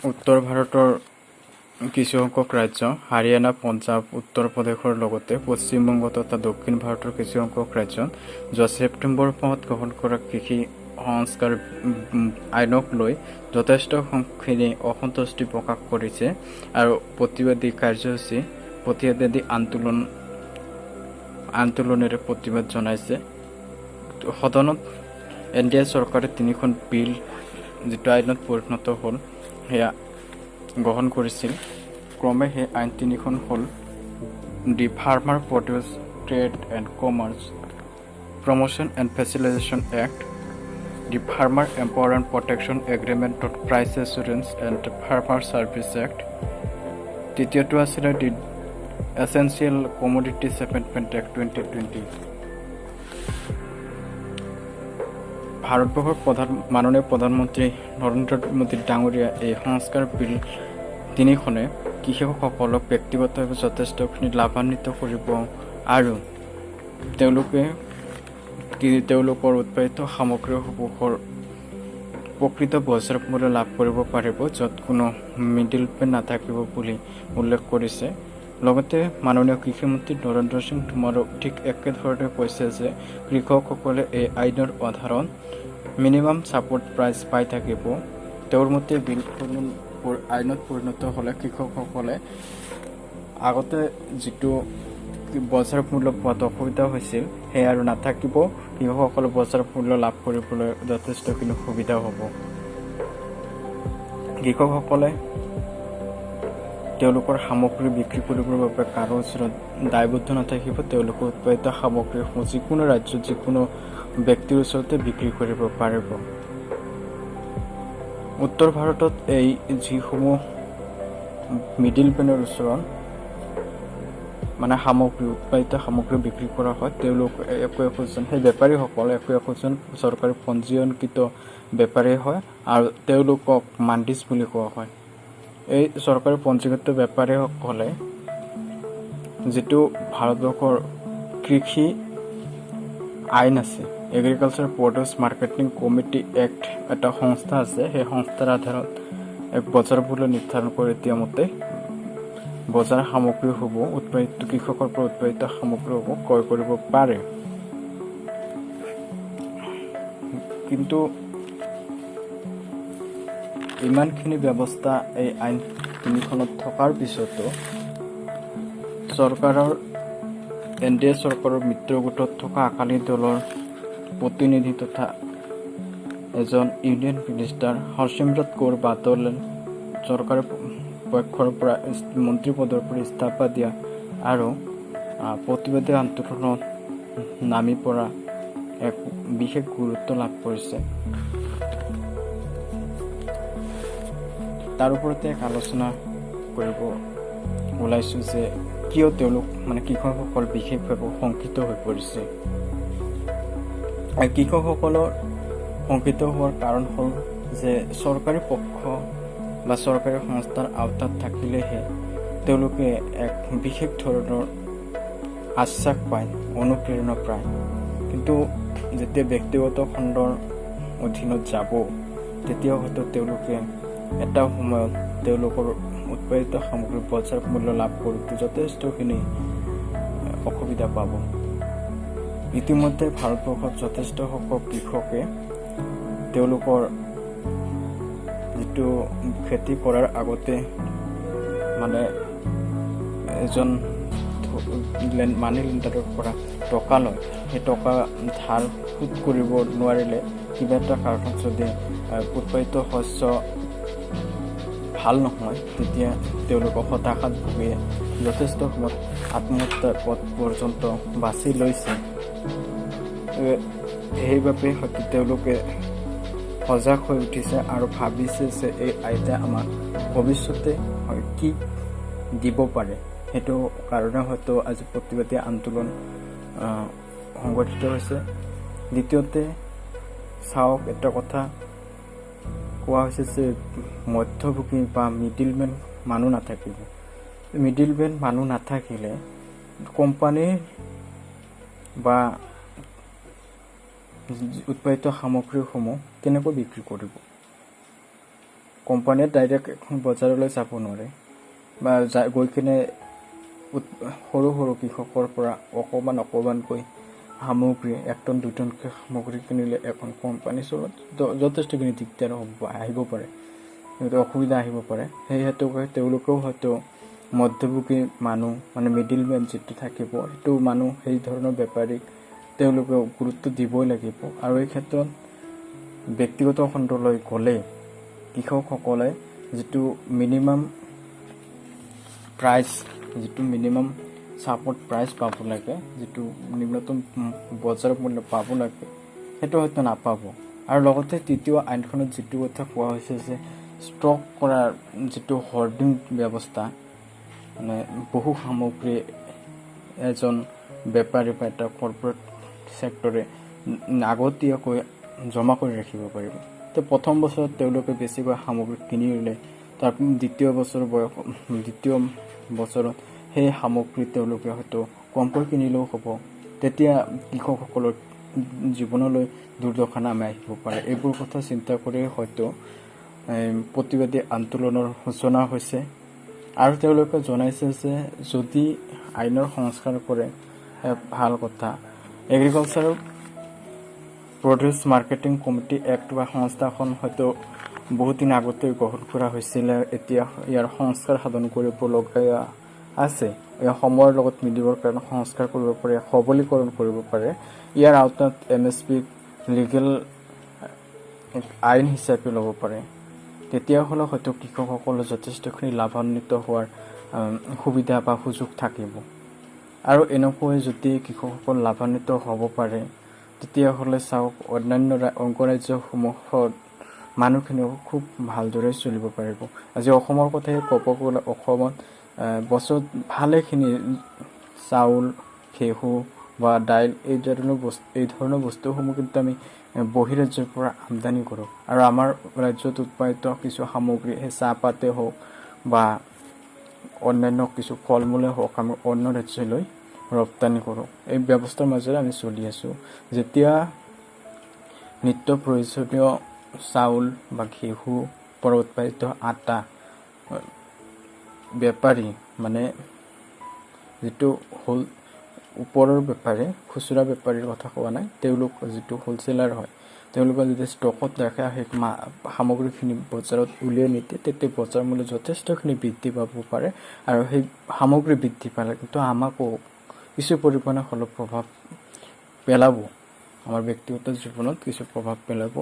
উত্তৰ ভাৰতৰ কিছুসংখ্যক ৰাজ্য হাৰিয়ানা, পঞ্জাৱ, উত্তৰ প্ৰদেশৰ লগতে পশ্চিমবংগ তথা দক্ষিণ ভাৰতৰ কিছুসংখ্যক ৰাজ্যত যোৱা ছেপ্টেম্বৰ মাহত গ্ৰহণ কৰা কৃষি সংস্কাৰ আইনক লৈ যথেষ্টখিনি অসন্তুষ্টি প্ৰকাশ কৰিছে আৰু প্ৰতিবাদী কাৰ্যসূচী, প্ৰতিবাদী আন্দোলনেৰে প্ৰতিবাদ জনাইছে। সদনত এন ডি এ চৰকাৰে তিনিখন বিল, যিটো আইনত পৰিণত হ'ল, সেয়া গ্ৰহণ কৰিছিল। ক্ৰমে সেই আইন তিনিখন হ'ল the Farmer Produce Trade and Commerce Promotion and Facilitation Act, the Farmer Empowerment Protection Agreement of Price Assurance and Farmer Service Act, তৃতীয়টো আছিলে the Essential Commodities Amendment Act 2020। ভাৰতবৰ্ষৰ মাননীয় প্ৰধানমন্ত্ৰী নৰেন্দ্ৰ মোদী ডাঙৰীয়া এই সংস্কাৰ বিল তিনিখনে কৃষকসকলক ব্যক্তিগতভাৱে যথেষ্টখিনি লাভান্বিত কৰিব আৰু তেওঁলোকে তেওঁলোকৰ উৎপাদিত সামগ্ৰীসমূহৰ প্ৰকৃত বজাৰ মূল্য লাভ কৰিব পাৰিব, য'ত কোনো মিডিল মেন নাথাকিব বুলি উল্লেখ কৰিছে। লগতে মাননীয় কৃষিমন্ত্ৰী নৰেন্দ্ৰ সিং টোমৰো ঠিক একেধৰণে কৈছে যে কৃষকসকলে এই আইনৰ আধাৰত মিনিমাম ছাপৰ্ট প্ৰাইচ পাই থাকিব। তেওঁৰ মতে বিলখন আইনত পৰিণত হ'লে কৃষকসকলে আগতে যিটো বজাৰ মূল্য পোৱাত অসুবিধা হৈছিল, সেয়া আৰু নাথাকিব। কৃষকসকলে বজাৰ মূল্য লাভ কৰিবলৈ যথেষ্টখিনি সুবিধা হ'ব। কৃষকসকলে তেওঁলোকৰ সামগ্ৰী বিক্ৰী কৰিবৰ বাবে কাৰো ওচৰত দায়বদ্ধ নাথাকিব। তেওঁলোকৰ উৎপাদিত সামগ্ৰীসমূহ যিকোনো ৰাজ্যত যিকোনো ব্যক্তিৰ ওচৰতে বিক্ৰী কৰিব পাৰিব। উত্তৰ ভাৰতত এই যিসমূহ মিডিল মেনৰ ওচৰত মানে সামগ্ৰী, উৎপাদিত সামগ্ৰী বিক্ৰী কৰা হয়, তেওঁলোক একো একোজন, সেই বেপাৰীসকল একো একোজন চৰকাৰী পঞ্জীয়নকৃত বেপাৰী হয় আৰু তেওঁলোকক মাণ্ডিজ বুলি কোৱা হয়। এই চৰকাৰী পঞ্জীকৃত বেপাৰীসকলে যিটো ভাৰতবৰ্ষৰ কৃষি আইন আছে, Agriculture Produce Marketing Committee Act, এটা সংস্থা আছে, সেই সংস্থাৰ আধাৰত এক বজাৰ মূল্য নিৰ্ধাৰণ কৰি দিয়া মতে বজাৰ সামগ্ৰীসমূহ, উৎপাদিত, কৃষকৰ পৰা উৎপাদিত সামগ্ৰীসমূহ ক্ৰয় কৰিব পাৰে। কিন্তু ইমানখিনি ব্যৱস্থা এই আইন তিনিখনত থকাৰ পিছতো চৰকাৰৰ, এন ডি এ চৰকাৰৰ মিত্ৰগোটত থকা আকালি দলৰ প্ৰতিনিধি তথা এজন ইউনিয়ন মিনিষ্টাৰ হৰচিমৰত কৌৰ বাদলে চৰকাৰৰ পক্ষৰ পৰা মন্ত্ৰী পদৰ পৰা ইস্তফা দিয়া আৰু প্ৰতিবাদী আন্দোলনত নামি পৰা এক বিশেষ গুৰুত্ব লাভ কৰিছে। তাৰ ওপৰতে এক আলোচনা কৰিব ওলাইছোঁ যে কিয় তেওঁলোক, মানে কৃষকসকল বিশেষভাৱে শংকিত হৈ পৰিছে। আৰু কৃষকসকলৰ শংকিত হোৱাৰ কাৰণ হ'ল যে চৰকাৰী পক্ষ বা চৰকাৰী সংস্থাৰ আওতাত থাকিলেহে তেওঁলোকে এক বিশেষ ধৰণৰ আশ্বাস পায়, অনুপ্ৰেৰণা পায়। কিন্তু যেতিয়া ব্যক্তিগত খণ্ডৰ অধীনত যাব, তেতিয়া হয়তো তেওঁলোকে এটা সময়ত তেওঁলোকৰ উৎপাদিত সামগ্ৰীৰ বজাৰ মূল্য লাভ কৰোঁতে যথেষ্টখিনি অসুবিধা পাব। ইতিমধ্যে ভাৰতবৰ্ষত যথেষ্ট সংখ্যক কৃষকে তেওঁলোকৰ যিটো খেতি কৰাৰ আগতে মানে এজন মানি লেণ্ডাৰৰ পৰা টকা লয়, সেই টকা ধাৰ শোধ কৰিব নোৱাৰিলে, কিবা এটা কাৰণত যদি উৎপাদিত শস্য ভাল নহয়, তেতিয়া তেওঁলোকক হতাশাত ভুগি যথেষ্ট সময়ত আত্মহত্যাৰ পথ পৰ্যন্ত বাছি লৈছে। সেইবাবে হয়তো তেওঁলোকে সজাগ হৈ উঠিছে আৰু ভাবিছে যে এই আইনে আমাক ভৱিষ্যতে কি দিব পাৰে। সেইটো কাৰণে হয়তো আজি প্ৰতিবাদী আন্দোলন সংগঠিত হৈছে। দ্বিতীয়তে চাওক, এটা কথা কোৱা হৈছে যে মধ্যভোগী বা মিডিলমেন মানুহ নাথাকিব। মিডিলমেন মানুহ নাথাকিলে কোম্পানীৰ বা উৎপাদিত সামগ্ৰীসমূহ কেনেকৈ বিক্ৰী কৰিব? কোম্পানীয়ে ডাইৰেক্ট এখন বজাৰলৈ যাব নোৱাৰে বা গৈ কিনে সৰু সৰু কৃষকৰ পৰা অকণমান অকণমানকৈ সামগ্ৰী, 1 টন 2 টনকৈ সামগ্ৰী কিনিলে এখন কোম্পানী চলোৱাত যথেষ্টখিনি দিগদাৰ হ'ব, আহিব পাৰে, অসুবিধা আহিব পাৰে। সেই হেতুকে তেওঁলোকেও হয়তো মধ্যভোগী মানুহ, মানে মিডিল মেন যিটো থাকিব, সেইটো মানুহ, সেই ধৰণৰ বেপাৰীক তেওঁলোকেও গুৰুত্ব দিবই লাগিব। আৰু এই ক্ষেত্ৰত ব্যক্তিগত খণ্ডলৈ গ'লে কৃষকসকলে যিটো মিনিমাম প্ৰাইচ, যিটো মিনিমাম ছাপৰ্ট প্ৰাইচ পাব লাগে, যিটো নিম্নতম বজাৰ মূল্য পাব লাগে, সেইটো হয়তো নাপাব। আৰু লগতে তৃতীয় আইনখনত যিটো কথা কোৱা হৈছে যে ষ্টক কৰাৰ যিটো হৰ্ডিং ব্যৱস্থা, মানে বহু সামগ্ৰী এজন বেপাৰী বা এটা কৰ্পৰেট ছেক্টৰে আগতীয়াকৈ জমা কৰি ৰাখিব পাৰিব। তো প্ৰথম বছৰত তেওঁলোকে বেছিকৈ সামগ্ৰী কিনি ল'লে, তাৰ দ্বিতীয় বছৰ বয়স, দ্বিতীয় বছৰত সেই সামগ্ৰী তেওঁলোকে হয়তো কমকৈ কিনিলেও হ'ব। তেতিয়া কৃষকসকলৰ জীৱনলৈ দুৰ্দশা নামি আহিব পাৰে। এইবোৰ কথা চিন্তা কৰিয়ে হয়তো প্ৰতিবাদী আন্দোলনৰ সূচনা হৈছে। আৰু তেওঁলোকে জনাইছে যে যদি আইনৰ সংস্কাৰ কৰে, ভাল কথা। Agriculture Produce Marketing Committee Act বা সংস্থাখন হয়তো বহুত দিন আগতে গ্ৰহণ কৰা হৈছিলে। এতিয়া ইয়াৰ সংস্কাৰ সাধন কৰিব লগা আছে। ইয়াৰ সময়ৰ লগত মিলিবৰ কাৰণে সংস্কাৰ কৰিব পাৰে, সবলীকৰণ কৰিব পাৰে। ইয়াৰ আওতাত এমএছপি লিগেল আইন হিচাপে ল'ব পাৰে। তেতিয়াহ'লে হয়তো কৃষকসকলে যথেষ্টখিনি লাভান্বিত হোৱাৰ সুবিধা বা সুযোগ থাকিব। আৰু এনেকৈ যদি কৃষকসকল লাভান্বিত হ'ব পাৰে, তেতিয়াহ'লে চাওক, অন্যান্য অংগৰাজ্যসমূহত মানুহখিনিও খুব ভালদৰে চলিব পাৰিব। আজি অসমৰ কথাই ক'ব গ'লে অসমত বছৰত ভালেখিনি চাউল, ঘেঁহু বা দাইল, এই ধৰণৰ বস্তুসমূহ কিন্তু আমি বহিৰাজ্যৰ পৰা আমদানি কৰোঁ। আৰু আমাৰ ৰাজ্যত উৎপাদিত কিছু সামগ্ৰী, সেই চাহপাতেই হওক বা অন্যান্য কিছু ফল মূলেই হওক, আমি অন্য ৰাজ্যলৈ ৰপ্তানি কৰোঁ। এই ব্যৱস্থাৰ মাজেৰে আমি চলি আছোঁ। যেতিয়া নিত্য প্ৰয়োজনীয় চাউল বা ঘেঁহুৰ পৰা উৎপাদিত আটা বেপাৰী, মানে যিটো হ'ল ওপৰৰ বেপাৰী, খুচুৰা বেপাৰীৰ কথা কোৱা নাই, তেওঁলোক যিটো হ'লচেলাৰ হয়, তেওঁলোকে যদি ষ্টকত ৰাখে, সেই সামগ্ৰীখিনি বজাৰত উলিয়াই নিদিয়ে, তেতিয়া বজাৰ মূল্য যথেষ্টখিনি বৃদ্ধি পাব পাৰে। আৰু সেই সামগ্ৰী বৃদ্ধি পালে কিন্তু আমাকো কিছু পৰিমাণে হ'লেও প্ৰভাৱ পেলাব, আমাৰ ব্যক্তিগত জীৱনত কিছু প্ৰভাৱ পেলাব।